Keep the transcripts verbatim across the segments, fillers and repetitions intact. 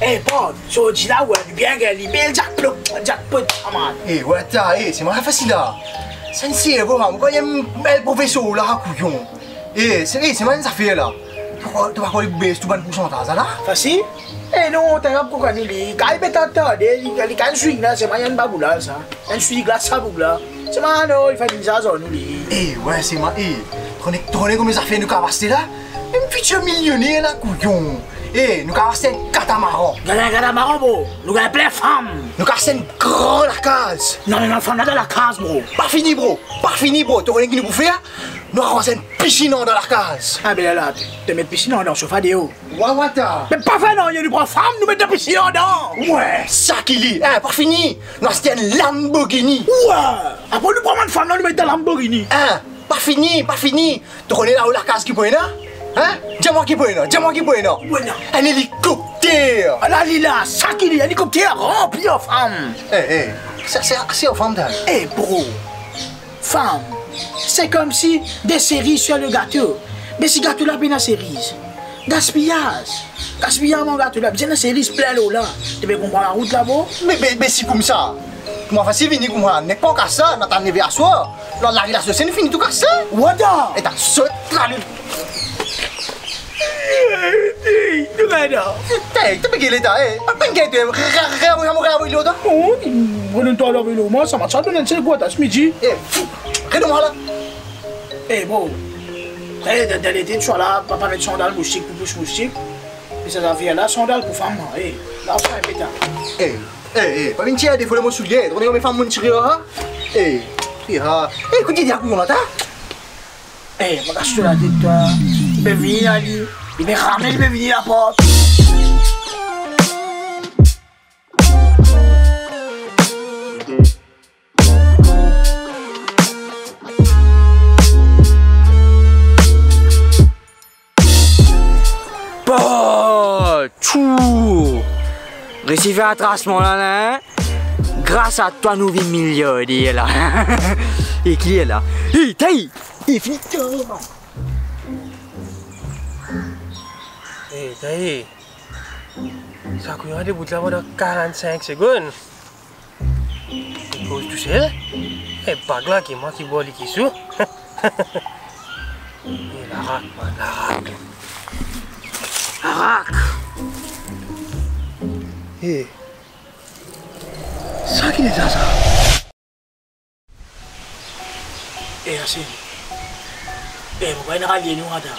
Eh, Bob, so ou dir la, wi, li bien gagn li, bel jackpot, jackpot, aman. Eh, wata, eh, se mwa fasil la. Sa enn servo, man, mo krwar enn bel profesor la, kouyon. Eh, se, eh, se mwa enn zafer la. To pa, to pa krwar li bes tou bann poursantaz la? Fasil? Eh non, to pa pou gagn li. Kan li pe tande, li, li gagn swing la, se mwa enn baboulaz sa. Enn swing la, sa boug la. Se mwa, non, li fer bizar ar nou li. Eh, wi, se mwa, eh. To kone, to kone konbien zafer nou kav aste la? Enn fitir milioner la, kouyon. Eh, nou kav aste enn katamaran. Gagn enn katamaran, bro. Nou gagn plin fam. Nou kav aste enn gran lakaz. Non, non, non, fam la dan lakaz, bro. Pa fini, bro. Pa fini, bro. To kone ki nou pou fer? Nou aranz enn pisinn andan lakaz. Ah, be la, to, to met pisinn andan, sof deor. Wa, wata. Me pa fer nanye, nou pran fam, nou met dan pisinn andan. Wi, sa ki li. Eh, pa fini. Nou aste enn Lamborghini. Wi. Apre nou pran bann fam la, nou met dan Lamborghini. Eh, pa fini, pa fini. To kone lao lakaz ki pou ena? Hein? Dir mwa ki pou ena, dir mwa ki pou ena. Ki pou ena? Enn elikopter. Ala li la, sa ki li, elikopter ranpli ar fam. Eh, eh, sa, sa, se ar fam, ta. Eh, bro, fam, se komsi de seriz sir le gato. Me si gato la pena seriz, gaspiyaz. Gaspiyaz mwa gato la, bizin ena seriz plin lor la. To pe konpran larout la, bro? Me, me, me si koumsa, kouma fasil vini kouma nek pa kas sa, nou atann neve aswar. Lor lari la sose, nou fini tou kas sa. Wata! E ta sot la, nou. Ey, ey, nou gagn la. Ey, to pe gele ta, ey. Pa pena gagn, to, ra, ra, ra, ra, ra, ra, lo ta. Oh, donn twa lavil mwa, sa match la donn enn sel gwa, ta, midi. Ey, fou, red mwa la. Ey, bro. Ey, dan, dan lete, twa la, pa, pa met sandal moustik pou pous moustik. E sa zafer la, sandal pou fam, ey. La, sa enpe ta. Ey. Eh, eh, pa vinn tir defo lor mo soulie, to kone konbien fam monn tire la? Eh, eh, ah. Eh, kote li al kouyon la, ta? Eh, pa kas to latet twa. Li pe vini la, li. Li pe rame, li pe vini laport. Bah, tchou! Resi fer atrasman la, la, hein? Gras a twa nou vinn miliarder la. E ki li la? Hey, Taï! Hey, fini. Hey, Taï! Sa kouyon debout la pandan karannsink segonn. Li koz tousel. E bag la, ki mwa ki bwar li ki sou. E larak, man, larak. Larak. E sa ki leta sa? Eh, Asim. Eh, mo pa ena ralie nou, ata.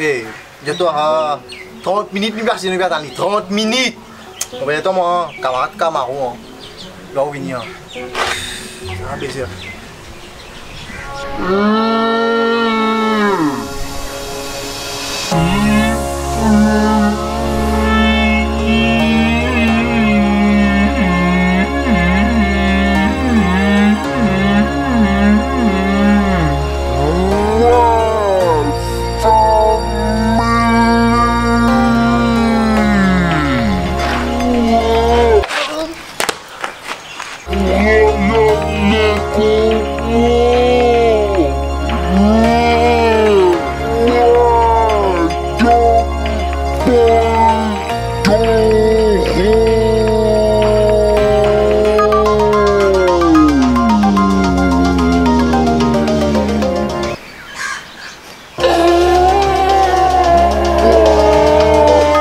Eh, dir twa, ah, trant minit nou pe atann, nou pe atann li, trant minit. Mo pe dir twa, mwa, kamarad Kamaro, an. Li pa pou vini, an. Ah, bezwen.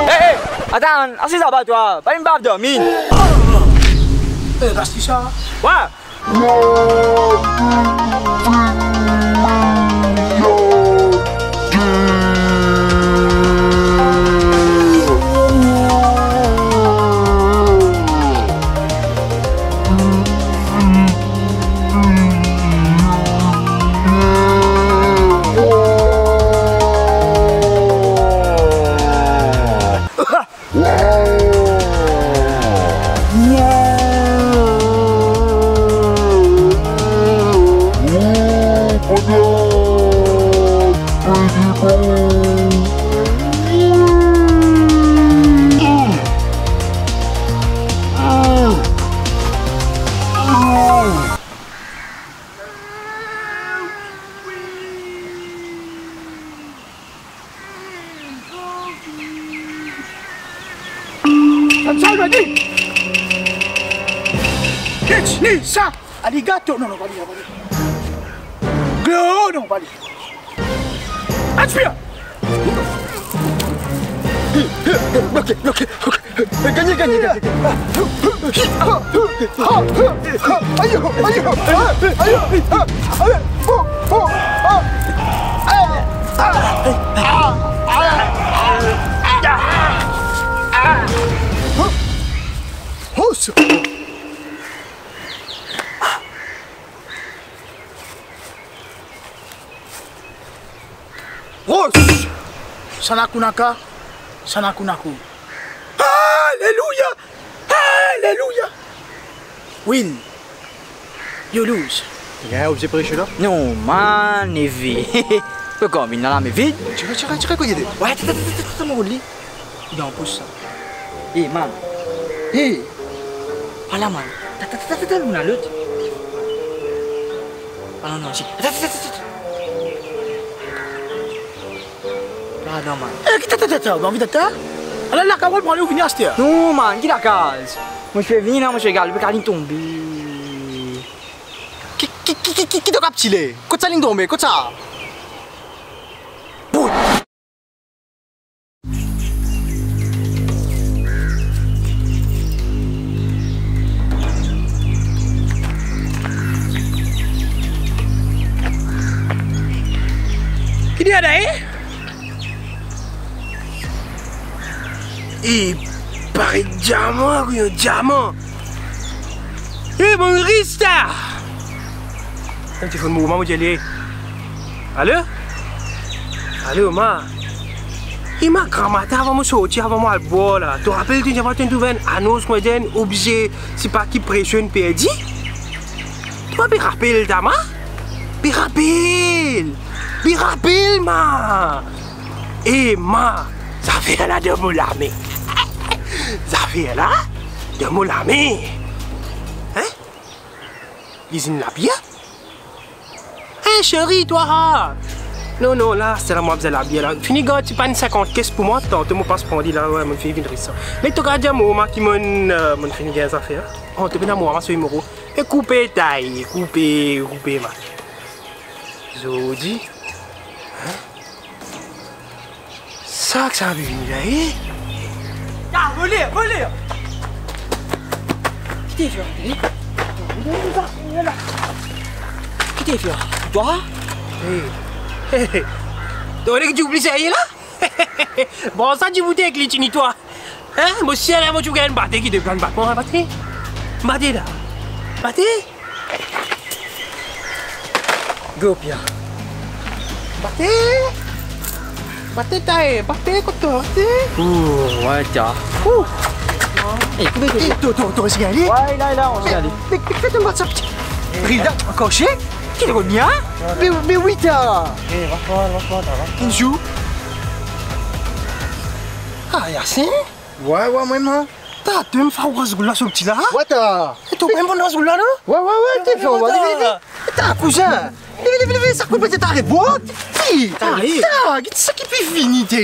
Eh, eh, atann, asiz laba twa, pa vinn bav dormi. Eh, kas ki sa? Wa! Koumsa li pe dir. Kets, ni sa. Aligato, non, non, pa li, pa li. Glo, non, pa li. Aspir. Bloke, bloke, bloke. Gagne, gagne, gagne. Ayo, ayo, ayo, ayo. Oh, oh, ah. Oh, sa. Ros! Sanakounaka, sanakounako. Alelouya! Alelouya! Win, you lose. Gagn obze presie la? Non, man, neve. Pe konbinn la, me vid. Tire, tire, tire, kot li ete? Wi, atann, atann, atann, atann, mo rod li. Li dan pous sa. Eh, man. Eh. Ala, man. Ta, ta, ta, ta, ta, nou ena lot. Ah, non, non, si. Ta, ta, ta, ta, ta, ta. Pardon, man. Eh, ki ta, ta, ta, ta, ou anvi ta, ta? Ala, lakaz, pran li, ou vini aster. Non, man, ki lakaz? Mo ti pe vini la, mo ti regarde, mo pe gagn li tonbe. Ki, ki, ki, ki, ki, ki to kap tire? Kot sa linn tonbe? Kot sa? Bout! Ki li adae? E, parey diaman, wi, diaman. E, bann ris sa! Sa telefonn mo ma, mo dir li. Alo? Alo, ma. E ma, gramatin avan mo sorti, avan mo al bwar la, to rapel to dir mo ti trouv enn anons, mo dir enn obze, sipa ki presie inn perdi? To pa pe rapel ta, ma? Pe rapel! Pe rapel, ma! E ma, zafer la dan mo lame. Zafer la dan mo lame. Hein? Li zis labir? Hey, seri, twa, ha! Non, non, la, se la, mo bizin labir la. Fini gard ti pann sinkant pies pou mwa, tanto mo pas pran li la, wi, mo fini vinn ris sa. Me to kapav dir mo ma ki monn, euh, monn fini gagn zafer, hein? Oh, to pena mo ma so nimero. E koupe tay, koupe, koupe, ma. Zordi, hein? Sa ki sa pe vini la, eh? Ah, voler, voler! Ki to fer, eh? Ki to fer, twa? Eh. To vole ki dimoun pli serye la? Bon, sa dimoun ek li, ti ni twa. Hein? Mo sel, mo ti gagn bate ki depi bann bat mwa, bate. Bate la. Bate. Go, Pia. Bate. Bate, ta, eh, bate, kot to, bate. Ouh, wi, ta. Ouh. Eh, kouma to... Eh, to, to, to, esi ale. Wi, la, la, on esi ale. Me, me, me, to bat sa, piti. Rida, ankor shek? Ki drol, hein? Me, me wi, ta. Eh, va, va, va, va, va. Bonzour. Ah, Yasin? Wi, wi, mwa, mwa. Ta, to mem fer rasgoula so piti la? Wi, ta. E to mem fer rasgoula, non? Wi, wi, wi, to fer, wi, wi, wi. Ta, kouzin. Lev, lev, lev, sa koup, ta rebot. Ki? Ta, eh. Ta, ki sa ki pe vini, te?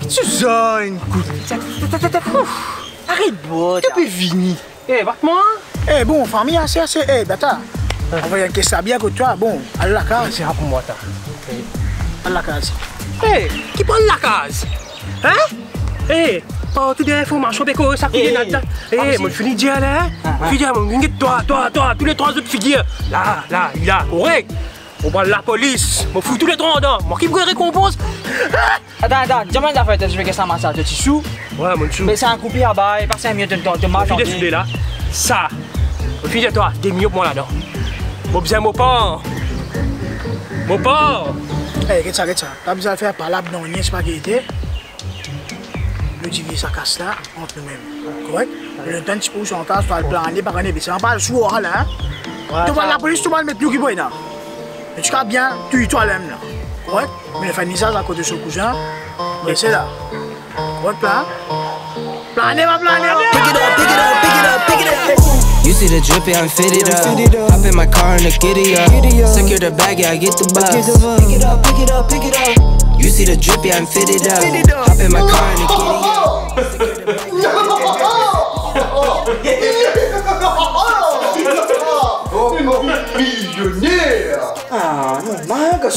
Ki ti zan, kout. Ta, ta, ta, ta, ta. Ouf. Ta rebot. Ki pe vini? Eh, bat mwa. Eh, bon, fami, ase, ase. Eh, bata. Anvoy enn kes labir kot twa. Bon, al lakaz. Se pou mwa, ta. Al lakaz. Eh, ki pou al lakaz? Hein? Eh, partou de linformasion, pe kore sa koule ladan. Eh, mo fini dir la, hein? Fini dir, mo get twa, twa, twa, tou le trwa zot figir. La, la, li la, korek. Mo pran lapolis, mo fout tou le trwa andan. Mwa ki pou gagn rekonpans. Atann, atann, dir mwa enn zafer, to ti pe get sa mache, to ti sou? Wi, mo ti sou. Me sa koup laba, e pa sink minit, to, to, to mal tande. Fini de soude la. Sa. Fini de twa, de milyon pou mwa ladan. Mo bizin mo par. Mo par. Eh, get sa, get sa. Pa bizin fer palab, non, nie, se pa gerite. Nou diviz sa kas la ant nou mem. Korek? Nou donn twa enn ti poursantaz, to al plane, pa gagn, me sa pa al swar la, hein? Wi, to pran sa. Lapolis, to pran met nou ki bor la. Me ti kapav bien touy twa lamem la. Korek? Me nou fer enn mizaz akote so kouzin. Me se la. Korek la, hein? Plane, pa plane, hein? Pick it up, pick it up, pick it up, pick it up. You see the drippy, I'm fitted up. Hop in my car and a giddy up. Secure the bag, yeah, I get the bus. Pick it up, pick it up, pick it up. You see the drippy, I'm fitted up. Hop in my car and a giddy up.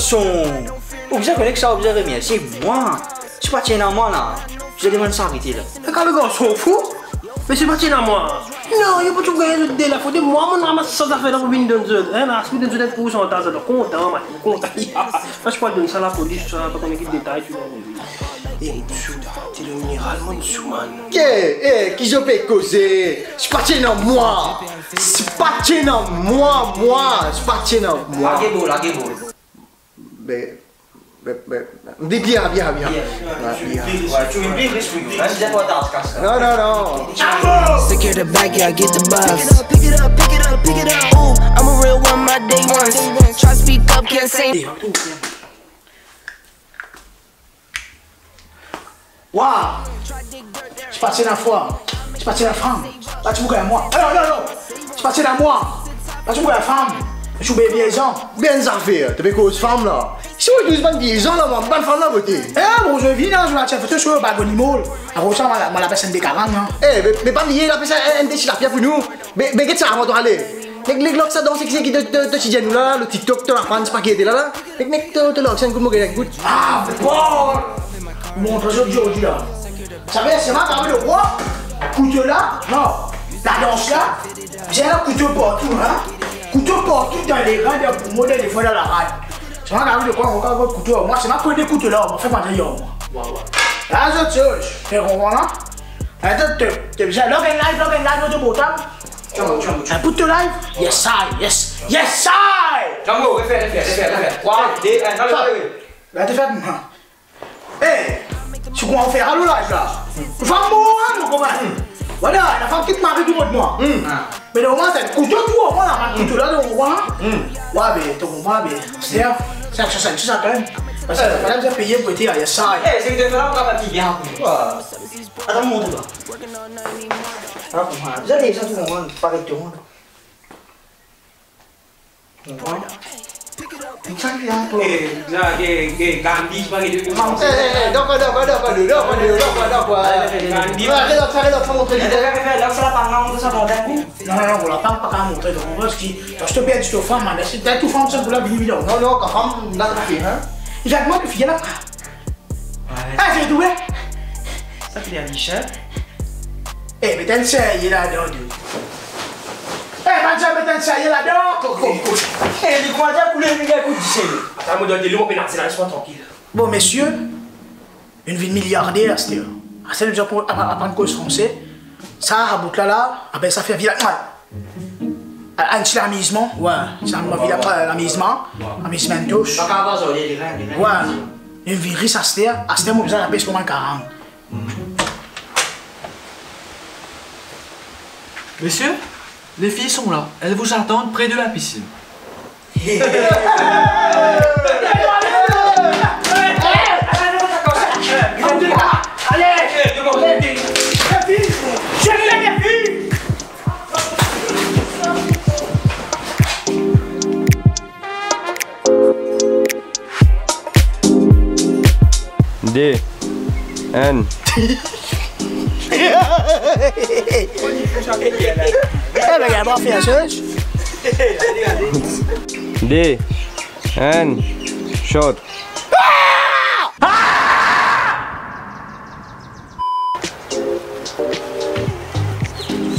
Son, ou bizin kone ki sa, ou bizin remersie mwa. Si pa ti ena mwa la, bizin demann sa arete la. Me kan le garson fou, me si pa ti ena mwa. Non, yo pou tou gagn zot de la fote. Mwa, mo ramas sa zafer la pou vinn donn zot. Hein, la, si donn zot enn poursantaz, zot kontan, man, kontan. Pas pa donn sa lapolis, sa, pa kone ki detay, tou. E Moussouda, ti le mineral, mo sou, man. Ke, eh, ki zot pe koze? Si pa ti ena mwa. Si pa ti ena mwa, mwa. Si pa ti ena mwa. Lage bol, lage bol. Be, be, be, di bien, bien, bien. Bien. Ouais, bien. Ouais, tu es bien, respect. Vas-y, viens voir ta casse. Non, non, non. Secure the bag, yeah, get the bus. Pick it up, pick it up, pick it up. Ooh, I'm a real one, my day ones. Try speak up, can't say. Wa! Si pa ti ena fwa, si pa ti ena fam, pa ti pou gagn mwa. Non, non, non. Si pa ti ena mwa, pa ti pou gagn fam. Si ou be bien zan. Bien zafer, to pe koz fam la. Si ou douz bann vye zan la, mwa, bann fam la kote? Eh, bon, zot vini la, zot al tir foto, zot al gagn mol. Apre sa, mo la, mo la pes enn de karang, non? Eh, me, me pa bliye, la pes enn, enn de tilapia pou nou. Be, be, get sa, avan to ale. Nek, nek, lak sa dans ki, ki, to, to, to ti dir nou la, le TikTok, to lafann, sipa ki ete la, la. Nek, nek, to, to lak sa, enn kout mo gagn enn kout. Ah, bon! Montre zot zordi la. Sa ve dir, si mwa kapav de rwa, kouto la, non, ladans la, bizin ena kouto partou, hein? Kouto partou dan lerin, dan poumon, dan lefwa, dan larad. Si mwa kapav de rwa, mwa kapav kouto. Mwa, si mwa kone kouto la, mwa fer pa dir mwa. Wa, wa. La, zot, zot, to konpran la? Atann, to, to bizin log enn live, log enn live lor to portab. Django, Django, Django. Put to live. Yes, I, yes, yes, I. Django, refer, refer, refer, refer. Trwa, de, enn, ale, ale, ale. La, to fer, non. Eh, ti kouma fer alo live la? Fam mor, hein, mon komin. Wala, la fam kit mari tou mwa. Hmm. Me dan moman sa, kouto tou, mwa la, mwa kouto la, dan moman la. Hmm. Wa, be, to konpran, be. Se, se, se, se, se sa kanmem. Parski, eh, madam, ti peye pou ete, yes, I. Eh, se ki to fer la, ou kapav dir bien. Wa. Atann, montre la. Ah, konpran. Bizin dir sa tou, konpran, pa korekteman. Konpran? Sa ki la, eh, la, eh, eh, Gandhi, sipa ki de... Eh, eh, eh, dakor, dakor, dakor, dakor, dakor, dakor, dakor. Eh, eh, Gandhi. Ah, regarde ça, regarde ça, montre li. Eh, regarde, regarde, regarde, sa la pa, montre sa, montre. Non, non, non, ou la pa, pa kapav montre, donk, parski, parski to perdi to fam, man, si to fam, sa pou la vini, vini. Non, non, ta fam, la, ta fam, hein? Li fer kouma, to fini la? Ouais. Ah, se tou, hein? Sa ki li a di, chef? Eh, met enn serye ladan, tou. Eh, bann sa, met enn serye ladan. Ko, ko, ko. Eh, li krwar dir pou li, li gagn kout disel. Atann, mo donn li, mo pena, se la, les mwa trankil. Bon, mesie, nou vinn miliarder aster. Aster, nou bizin aprann, aprann koz franse. Sa, bout la, la, apel sa fer vila. Ah, enn ti lamizman, wi, ti lamizman, lamizman, lamizman tous. Wi, nou vinn ris aster, aster mo bizin lapes pou mwa karant. Messieurs, les filles sont là. Elles vous attendent près de la piscine. De, enn. Eh, begin, bon, fini, sérieux? De, enn, shot.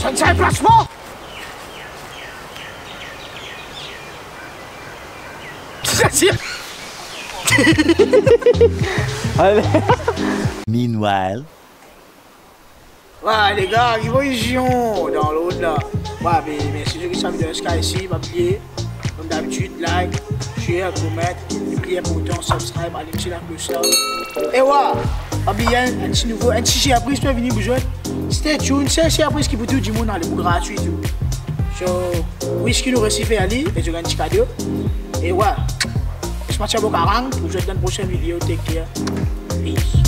Sa, sa, plasman! Meanwhile. Wa, les gars, ki pozision dan lord la. Wa, be, mersi zot ki swiv ziska isi, pa bliye, comme d'habitude, like, share, comment, le plus important, subscribe, alim ti laklos la. E wa, pa bliye, enn, enn ti nouvo, enn ti sirpriz pe vini pou zot. Stay tuned, se sirpriz ki pou tou dimoun, ale pou gratwi tou. So, wi, ki nou resi fer li, e zot gagn ti kado. E wa, laisse-moi dire bon karang, pou zot dan prosin video, take care. Peace.